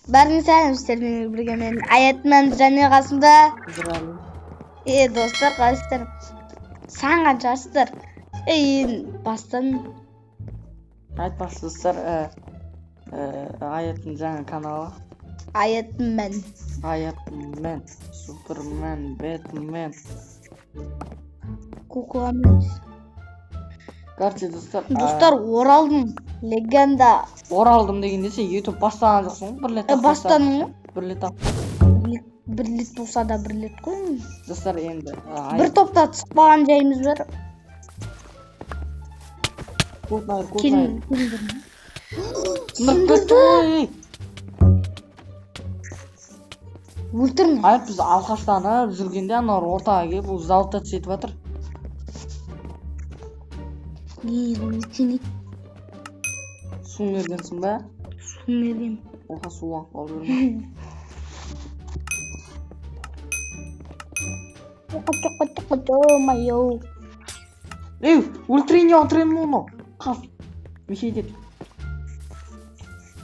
Бәріңе сәлем, сіздермен бірге мен Аятман және қасымда достар, қалайсыздар? Сан қаншасыздар? Бастан айтпақшы достар, Аяттың жаңа каналы. Аятман. Аятман, Супермен, Бэтмен. Кукламен. Короче, достар, Достар, Оралдың легенда. Оралдым дегенде сен YouTube бастаған жоқсың ғой, бір рет. Бастадың ғой? Бір рет. Бір рет болса да бір рет қой. Достар, енді бір топта түсіп қалған жайымыз бар. Көтнайыр, Келін, көтнайыр. келіңдер. Сындырып кетті ғой. Өлтірме. Аят, біз алқаштанып жүргенде аналар ортаға келіп, ол залта жетіп жатыр. Не, сен Су мергенсің ба? Су мерген. Оқа, су ағып қалып жүрмін. Ё-моё. Ей, өлтірейін деп жатыр едім оны. Қас. Мешает ет.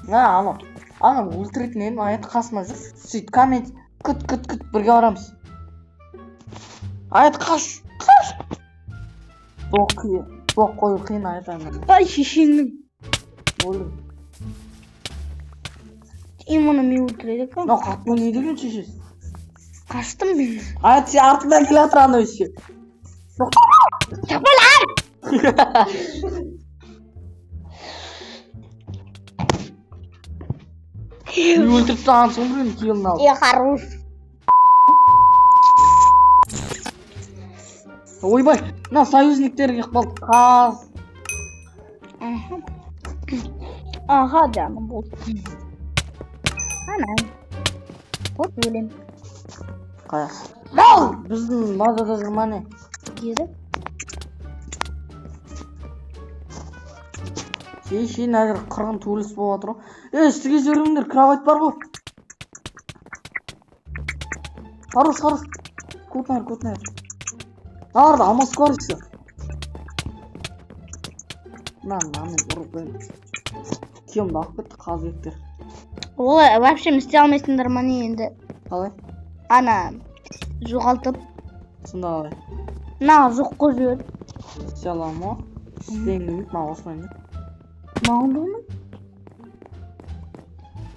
А, анау. Ана өлтіретін едім, Аят қасыма жүр. Сөйт, камень. Күт, күт, күт, бірге барамыз. Аят, қаш, қаш. Блок қиын. Блок қою қиын, Аят ана. Ай, шешеңнің. Өлдім. И мұны мен өлтіреді екен. Мынау қатты не деген шешесі? Қаштым мен. Аят, сен артыңнан келе жатыр анау еще. Тапалар! Мен өлтіріп тастаған соң біреуін келін алып. Я хорош. Ойбай, мына союзниктер келіп қалды. Қаз. Аха. Аха, жаным болды. Ана. Вот өлем. Қая? Гол! Біздің базада жүр ма не? Деді. Шей, мына жер қырғын төбелес болып жатыр ғой. Ей, үстіге жібермеңдер, кровать бар ғой. Хорош, хорош. Көтнайыр, көтнайыр. Мыналарда алмас бар еще. Мына, мынаны ұрып қояйын. Киімді алып кетті қазыбектер. Олай вообще істей алмайсыңдар ма не енді? Қалай? Ана жоғалтып. Сонда қалай? Мына жоқ қылып жібер. Істей аламын ғой. Істегім келмейді, маған осылай не. Маған да ұнайды.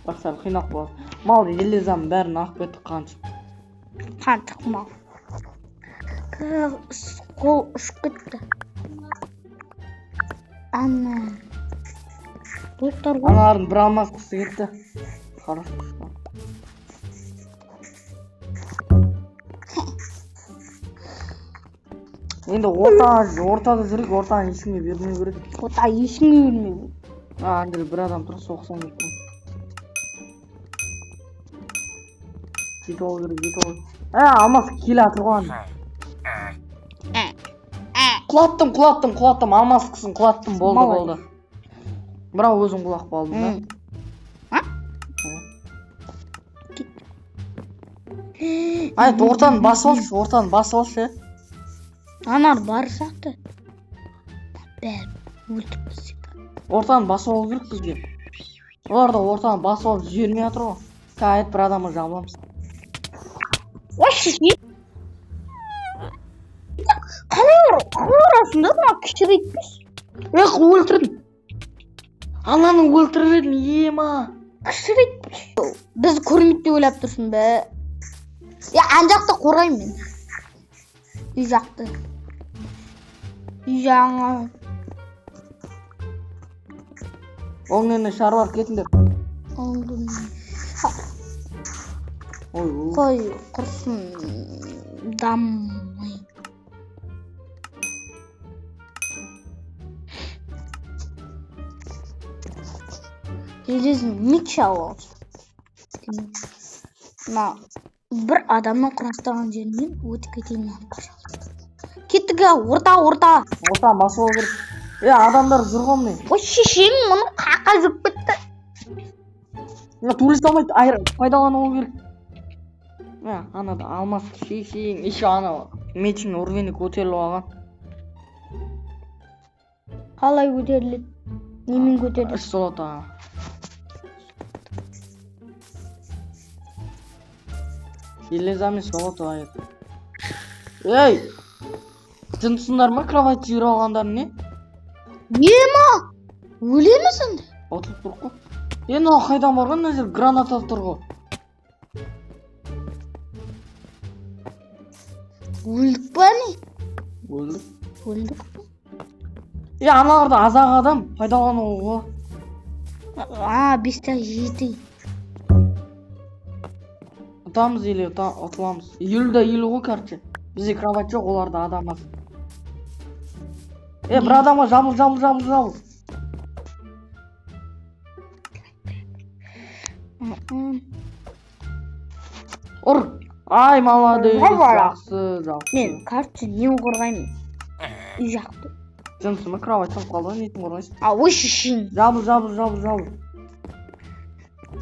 Бірақ сәл қиналып қаласың. Мал железаның бәрін алып кетті қаншық. Қаншық мал. Қол ұшып кетті. Ана. Блоктар ғой. Аналардың бір алмас қысы кетті. Хорош. Енді ортада жүрейік, ортаны ешкімге бермеу керек. Орта ешкімге бермеу керек. А, ана жерде бір адам тұр, соқсаң деп тұр. Жетіп алу керек, жетіп алу керек. Ә, алмас келе жатыр ғой ана. Құлаттым, құлаттым, құлаттым, алмас қысын құлаттым, болды, Молодец. болды. Бірақ өзім құлап қалдым да. А? Айт, ортаны басып алшы, ортаны басып алшы, е. Анар бар сияқты. Бәрі өлтіріп тастайды. Ортаны басып алу керек бізге. Олар да ортаны басып алып жібермей жатыр ғой. Айт, бір адамға жабыламыз. Ой, шеше. Қалай ұрасыңдар, мына кішірейтпес. Эх, өлтірдім. Ананы өлтіріп едім, ема. Кішірейтпес. Біз көрмейді деп ойлап тұрсың ба? Я, ан жақты қорғаймын мен. Үй жақты. Үй жағыңа. Огненный шар бар, кетіңдер. Огненный шар. Ой, ой. Қой, құрсын. Дамай. Железный меч алып. Мына бір адамның құрастырған жерінен өтіп кетейін, пожалуйста. Кеттік, а, орта, орта. Орта басып алу керек. Е, адамдар жүр ғой міне. Ой, шешең мұны қақа жүріп кетті. Мына төбелесе алмайды, айыр, пайдалану керек. Мә, анада алмас шешең, еще анау мечің уровені көтеріліп алған. Қалай көтеріледі? Немен көтеріледі? Үш золото. Железо емес, золото, Аят. Ей! Жындысыңдар ма, кровать жіберіп алғандарың не? Ема! Өлеміз енді. Ұтылып тұр ғой. Е, мынау қайдан барған? Мына жерде граната тұр ғой. Өлдік па не? Өлдік. Өлдік па? Е, аналарда аз-ақ адам пайдалануға ғой. А, бесте жеті. Ұтамыз или ұтыламыз. 50 да 50 ғой, короче. Бізде кровать жоқ, оларда адам аз. Е, бір адамға жабыл, жабыл, жабыл, жабыл. Ұр. Ай, молодец. Бара. Жақсы, жақсы. Мен, короче, не қорғаймын? Үй жақты. Жынысы ма, кровать салып қалды ғой, нетін қорғайсың? А, ой, шешең. Жабыл, жабыл, жабыл, жабыл.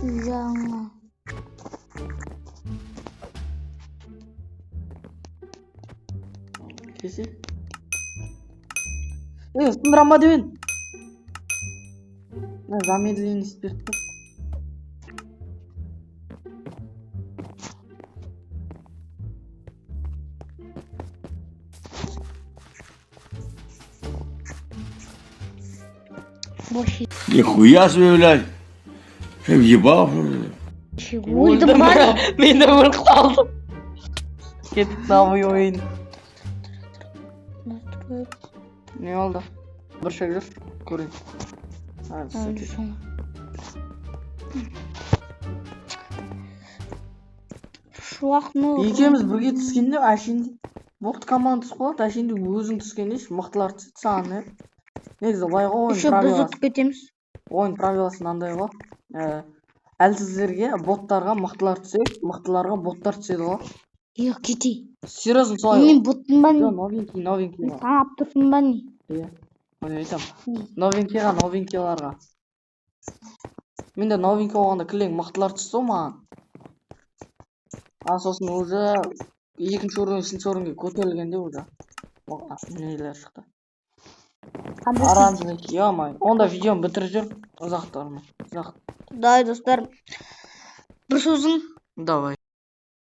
Үй жағыңа. Кесе. Е, сындыра ма деп едім. Мына замедление істеп тұр. Бош. Нихуя себе, блядь. Ты въебал, что ли? Өлдім ба не? Мен де өліп қалдым. Кеттік новый ойын. Не oldu? Bir şey жүр. Көрейін. А, сөйтіп. Шуақ ну. Екеуміз бірге түскенде әшейінде болды, команда түсіп қалады, әшейінде өзің түскенде ше, мықтылар түседі саған, иә. Негізі былай ғой ойын Еще біз правиласы. ұтып кетеміз. Ойын правиласы мынандай ғой. Әлсіздерге, боттарға мықтылар түседі, мықтыларға боттар түседі ғой. Е, кетей. Серьезно солай. Мен боттым ба не? Жоқ, новенький, новенький Мен ғой. санап тұрсың ба не? Иә. Мен айтамын. Не? Новенькийға, новенькийларға. Менде новенький болғанда кілең мықтылар түсті ғой маған. А сосын уже екінші орын, үшінші орынға көтерілгенде уже нелер шықты. Қандай Оранжевый, ё-моё. Онда видеоны бітіріп жүр. Ұзақ тұрма. Ұзақ. Давай, достар. Бір сөзің. Давай.